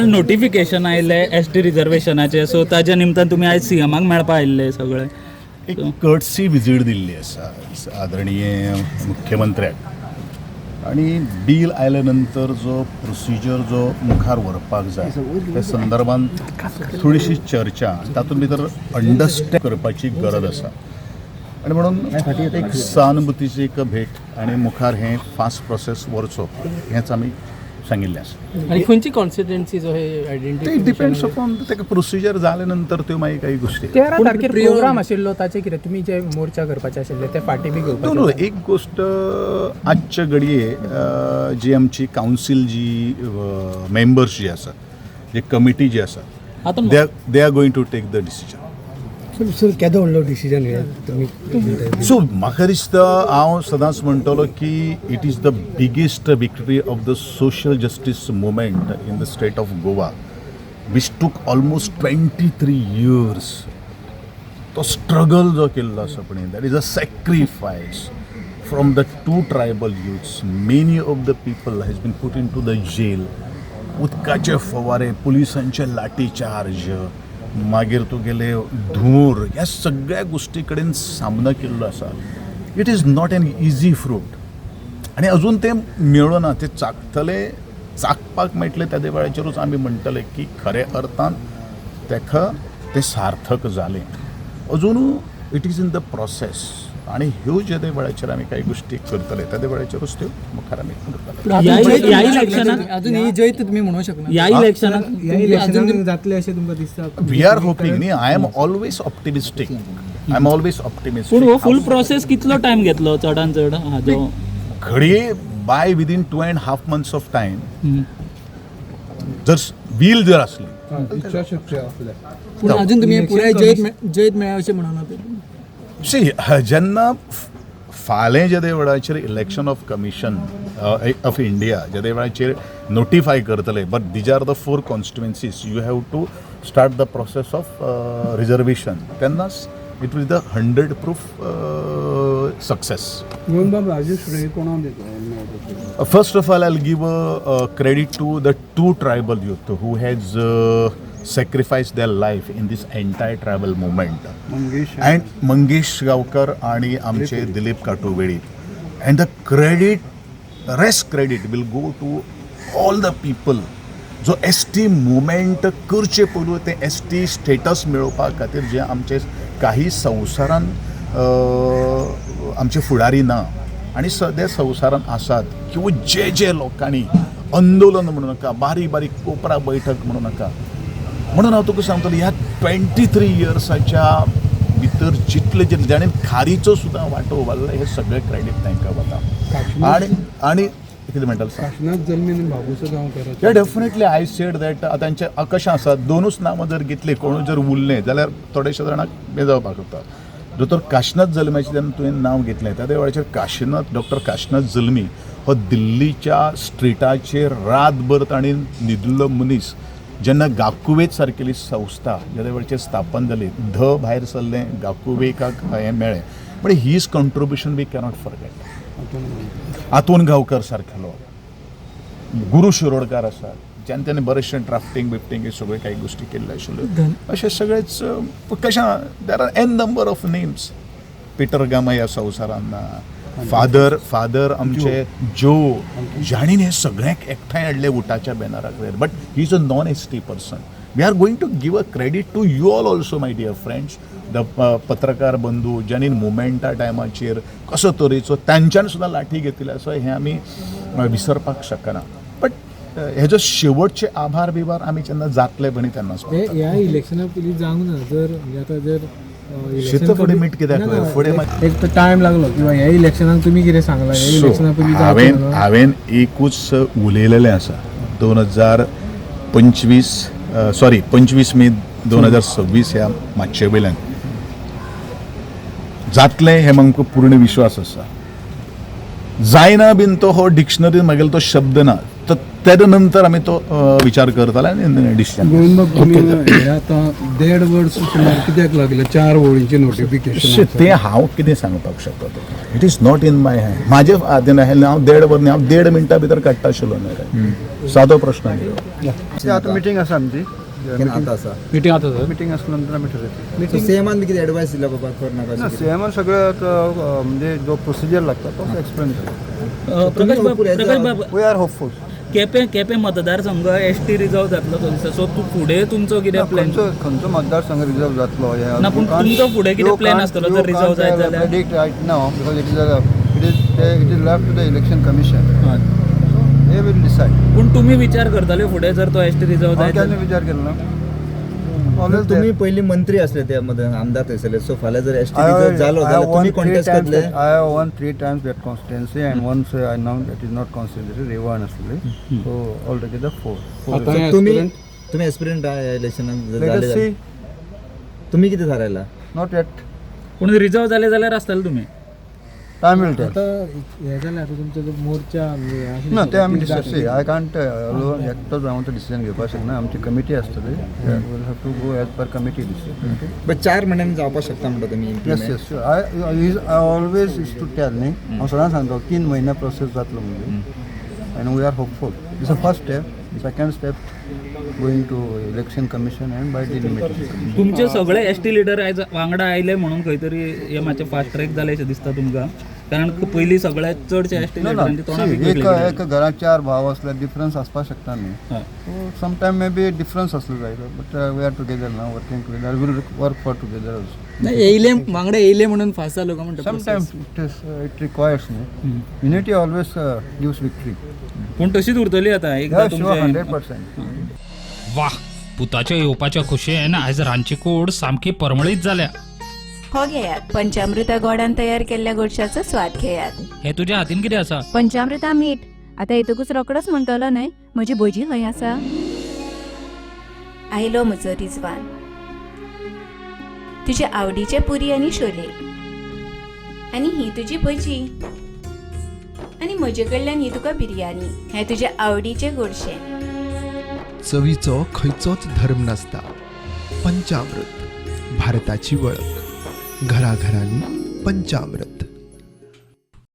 काल नोटिफिकेशन आयले S T रिजर्वेशनाचे, so ताच्या निमतान तुमी आयज सीएमाक मेळपा आयिल्ले सगळे. एक कर्टसी विजीट दिल्ली आसा आदरणीय मुख्यमंत्र्याक आणि बील आयल्या नंतर जो प्रोसिजर जो मुखार व्हरपाक जाय त्या संदर्भात थोडीशी चर्चा, तातूंत भितर अंडरस्टँड करपाची गरज आसा आणि म्हणून एक सहानुभूतीची एक भेट आणि मुखार हें फास्ट प्रोसेस व्हरचो हेंच आमी सांगिल्लें आसा. आणि खंयची कॉन्स्टिट्युएन्सी जो हे ते आयडेंटिटी? डिपेंड्स अपॉन ताका प्रोसिजर जाले नंतर त्यो मागीर काही गोष्टी. 13 तारखेर प्रोग्राम आशिल्लो, ताचे कितें? तुमी जे मोर्चा करपाचे आशिल्ले ते फाटीं बी नो घेवपाचे? नो, एक गोष्ट, आजच्या घडये जी आमची कावन्सील जी मेंबर्स जी आसा, जे कमिटी जी आसा, आतां they are going to take the decision. Sir, केदो व्हडलो डिसिजन हे तुमी? सो म्हाका दिसता, हांव सदांच म्हणटलो की it is the biggest victory of the social justice movement in the state of Goa, which took almost 23 years. तो स्ट्रगल जो केल्लो आसा पळय, that is a sacrifice from the two tribal youths. Many of the people has been put into the jail. उदकाचे फवारे, पुलिसांचे लाठी charge, मागीर तुगेले धुंवर, ह्या सगळ्या गोश्टी कडेन सामनो केल्लो आसा. It is not an easy fruit आनी अजून तें मेळना. ते चाखतले, चाखपाक मेळटले त्या वेळाचेरूच आमी म्हणटले की खऱ्या अर्थान ताका तें सार्थक जालें. अजून it is in the process आणि ह्यो जे ते वेळाचेर आमी काही गोश्टी करतले त्या वेळाचेरूच त्यो मुखार आमी करतले. ह्या इलेक्शनाक अजून ही जैत तुम्ही म्हणू शकना? ह्या इलेक्शनाक ह्या इलेक्शनाक जातले अशें तुमकां दिसता? We are hoping न्ही. I am always optimistic, I am always optimistic. पूण हो फूल प्रोसेस कितलो टायम घेतलो चडान चड हाजो? घडये by within 2.5 months of time, जर वील जर असली. पूण अजून तुम्ही पुराय जैत जैत मेळ्ळा अशें म्हणना ते? सी, जेन्ना फाल्यां जेदे वेळाचेर Election of Commission of India जेदे वेळाचेर नोटिफाय करतले, but these are the four constituencies, you have to start the process of reservation, तेन्नाच it will the 100 proof success. Govindbab, हाजे श्रेय कोणाक दिता? First of all, I'll give a credit to the two tribal youth who has sacrificed their life in this entire tribal movement. Mangesh and Mangesh Gaonkar आणि आमचे दिलीप काटू Velip. And the credit, rest credit will go to all the people जो S T movement करचे पयलू ते S T status मेळोवपा खातीर जे आमचे काही संवसारान आमचे फुडारी ना आणि सद्या संवसारान आसात किंवा जे जे लोकांनी आंदोलन म्हणू नाका, बारीक बारीक कोपरा बैठक म्हणू नाका, म्हणून हांव तुका सांगतलो, ह्या 23 इयर्साच्या भितर जितले जितले जाणें खारीचो सुद्दां वांटो उबारला, हे सगळें क्रेडीट तांकां वता. आणि आणि कितें म्हणटालो सांग? काशिनाथ जल्मी आनी Babuso Gaonkar. Yeah, definitely. I said that तांचे कशें आसा, दोनूच नामां जर घेतली, कोणूय जर उरलें जाल्यार थोडेशे जाणांक हें जावपाक शकता. दोतोर काशिनाथ जल्म्याचें जेन्ना तुवें नांव घेतलें, त्या वेळाचेर काशिनाथ, डॉक्टर काशिनाथ जल्मी हो दिल्लीच्या स्ट्रिटाचेर रातभर ताणें न्हिदिल्लो मनीस. जेन्ना गाकुवेत सारकेली संस्था ज्या वेळाचेर स्थापन जाली, ध भायर सरलें, गाकुवेकाक हें मेळ्ळें, पण his contribution we cannot forget. आतोन Gaonkar सारकेलो, गुरू शिरोडकार आसात, ज्यान त्यांनी बरेचशे ड्राफ्टिंग बिफ्टिंग हे सगळे काही गोष्टी केल्ल्यो आशिल्ल्यो. अशे सगळेच कशें, there are n number of names. Peter Gama ह्या संवसारान ना, फादर फादर आमचे जो जाणीन हे सगळ्यांक एकठांय हाडले उटाच्या बॅनराक वयर, but he is a non ST person. We are going to give a credit to you all also, my dear friends, the पत्रकार बंधू, ज्यांनी मुवमेंटा टायमाचेर कसो तरेचो तांच्यान सुद्दां लाठी घेतिल्ली आसा, हें आमी विसरपाक शकना. बट हेजो शेवटचे आभार बिभार आमी जेन्ना जातले पळय तेन्नाच. हे ह्या इलेक्शना पयलीं जावंक ना जर, म्हणजे आतां जर इलेक्शन शेत फुडें मीट कित्याक ना, ना, फुडें एक तर टायम लागलो किंवा ह्या इलेक्शनाक तुमी कितें सांगलां, ह्या सो इलेक्शना पयलीं हांवें जावचें ना? हांवें एकूच उलयलेलें आसा, 2025, सॉरी, 25 मे 2026 ह्या मातशे वयल्यान जातलें हें म्हाका पूर्ण विश्वास आसा. जायना बीन तो हो डिक्शनरीन म्हागेलो तो शब्द ना. तर तेजे नंतर आमी तो विचार करताले आनी डिसिजन. गोविंदबाब, तुमी हे आतां देड वर्स सुमार कित्याक लागले चार वळींचे नोटिफिकेशन? तें हांव कितें सांगपाक शकता तुका? It is not in my hand. म्हाजे हातीन आशिल्लें हांव देड वर न्ही, हांव देड मिनटां भितर काडटा आशिल्लो न्हय. सादो प्रश्न न्ही हो. आतां मिटींग आसा आमची. आतां आसा. मिटींग आता सर. मिटींग आसल्या नंतर आमी ठरयतले. सो सीएमान बी कितें एडवायस दिला बाबा कर नाका ना, अशें कितें? सीएमान सगळं आतां, म्हणजे जो प्रोसिजर लागता तो एक्सप्लेन केला. प्रकाश बाब, तुम्ही प्रकाश बाब, we are hopeful. Quepem Quepem मतदारसंघ एस टी रिजर्व जातलो तो दिसा, सो तूं फुडें तुमचो कितें प्लॅन? खंयचो खंयचो मतदारसंघ रिजर्व जातलो हें ना, पूण तुमचो फुडें कितें plan आसतलो जर reserve जायत जाल्यार? Predict right now because it is left to the Election Commission. So they will decide. पूण तुमी विचार करताले फुडें जर तो एस टी रिजर्व हांव जायत केन्ना जाल्यार? विचार केलो ना. Always तुम्ही there. पयलीं मंत्री असले त्या मध्ये आमदार थंयसरले, सो फाल्यां जर एस टी I reserve जालो I जाल्यार have won तुम्ही three contest times करतले? I have won three times that constituency and once I now that is not constituency, Revan आसली. So altogether four. Four. So तुम्ही तुम्ही एस्पिरंट इलेक्शनाक जर Let जाले us see. जाल्यार तुम्ही कितें थारायला? Not yet. पूण रिजर्व जाले जाल्यार आसतले तुमी. Time will tell. आतां हें जालें, आतां तुमचो जो मोर्चा म्हणजे हें आशिल्लो ना, ते आमी ती डिस्कस जातली. I can't alone एकटोच हांव तो डिसिजन घेवपाक शकना. आमची कमिटी आसतली. Will have to go as per committee decision. But 4 म्हयन्यांनी जावपाक शकता म्हणटा तुमी yes. Implement? Yes, I always is to tell न्ही, हांव सदांच सांगता 3 म्हयने प्रोसेस जातलो म्हणजे and we are hopeful. It's a first step. Second step going to Election Commission and by delimitation. तुमचे सगळे एस टी लिडर आयज वांगडा आयले म्हणून खंय तरी हे मातशें फास्ट ट्रॅक जालें अशें दिसता तुमकां? कारण पयलीं सगळे चडशे एस टी ना ना लिडरांची तोंडां See, एक वेगवेगळी. एक घरात चार भाव असल्यार डिफरन्स आसपाक शकता न्ही. हय. So sometime may be difference आसलो जायत, but we are together now, working together, will work for together also. नाही, येयले वांगडा येयले म्हणून फास्ट जालो काय म्हणटा process? Sometimes it requires न्ही. Unity always gives victory. पूण तशीच उरतली आतां एकदां शुअर, तुमचें. 100%. वाह, पुताच्या येवपाच्या खुशयेन आयज रांदची कूड सामकी परमळीत जाल्या. हो घेयात पंचामृता गोडान तयार केल्ल्या गोडशाचो स्वाद घेयात. हे तुज्या हातीन कितें आसा? पंचामृता मीठ. आता येतकूच रोकडोच म्हणटलो न्हय म्हजी भजी खंय आसा. आयलो म्हजो रिजवान, तुजे आवडीचे पुरी आनी शोले, आनी ही तुजी भजी, आनी म्हजे कडल्यान ही तुका बिरयानी. हें तुजे आवडीचें गोडशें. चवीचो खंयचोच धर्म नासता. पंचामृत, भारताची वळख. घराघरांनी पंचामृत.